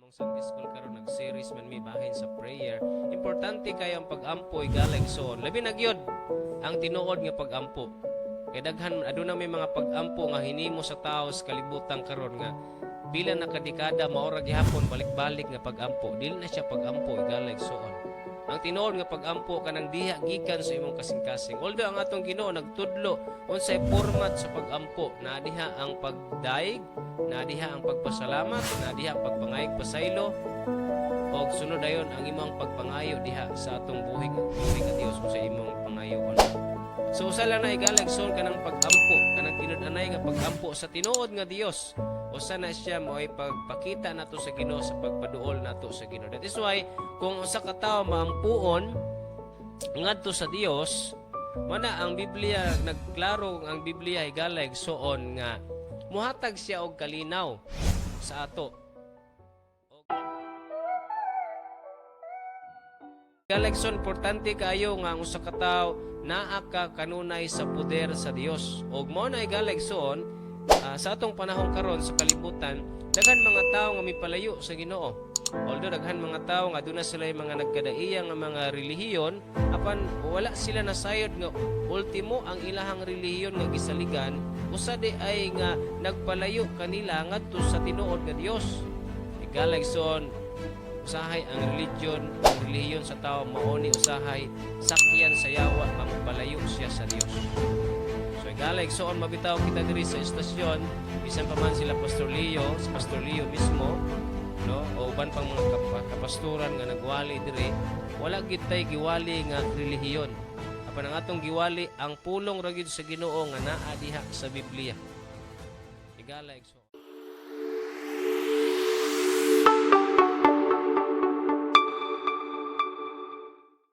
Among Sunday School karon, nag-series man mi bahin sa prayer. Importante kayo ang pag-ampo, higala, igsoon. Labi na gyud ang tinuod nga pag-ampo. Kay daghan, aduna may mga pag-ampo nga hinimo sa tao sa kalibutan karon nga pila na kadekada mao ra gihapon, balik-balik nga pag-ampo. Dili na siya pag-ampo, higala, igsoon. Ang tinuod nga pag-ampo, kanang diha gikan sa imong kasing-kasing. Although ang atong Ginoo nagtudlo unsay format sa pag-ampo, naa diha ang pagdayeg, naa diha ang pagpasalamat, naa diha ang pagpangayog pasaylo, og sunod dayon ang imong pagpangayo diha sa atong buhi nga Dios kung sa imong pangayoon. So usa lang na, higala, igsoon, kanang pag-ampo, kanang tinud-anay nga pag-ampo sa tinuod nga Dios. Usa na siya mo'y pagpakita nato sa Ginoo, sa pagpaduol nato sa Ginoo. That is why kung usa ka tawo maampuon ngadto sa Dios, mana ang Biblia, nagklaro ang Biblia, higala, igsoon, nga muhatag siya og kalinaw sa ato. Higala, igsoon, importante kaayo nga ang usa ka tawo naa ka kanunay sa poder sa Dios. Og mao na, higala, igsoon, sa atong panahon karon sa kalibutan, daghan mga tawo nga mipalayo sa Ginoo. Although daghan mga tawo nga aduna sila mga nagkadaiya nga mga relihiyon, apan wala sila nasayod nga ultimo ang ilahang relihiyon nga gisaligan usa di ay nga nagpalayo kanila ngadto sa tinuod nga Dios. Higala, igsoon, usahay ang religion, ang relihiyon sa tao mao ni usahay sakyan sa yawa nga mopalayo siya sa Dios. So higala, igsoon, mabitaw kita diri sa istasyon, bisan pa man sila Pastor Leo, si Pastor Leo mismo, no, o uban pang mga kapastoran nga nagwali diri, wala gid tay giwali nga relihiyon. Apan ang atong giwali, ang pulong ra gyud sa Ginoo nga naa diha sa Biblia. Higala, igsoon.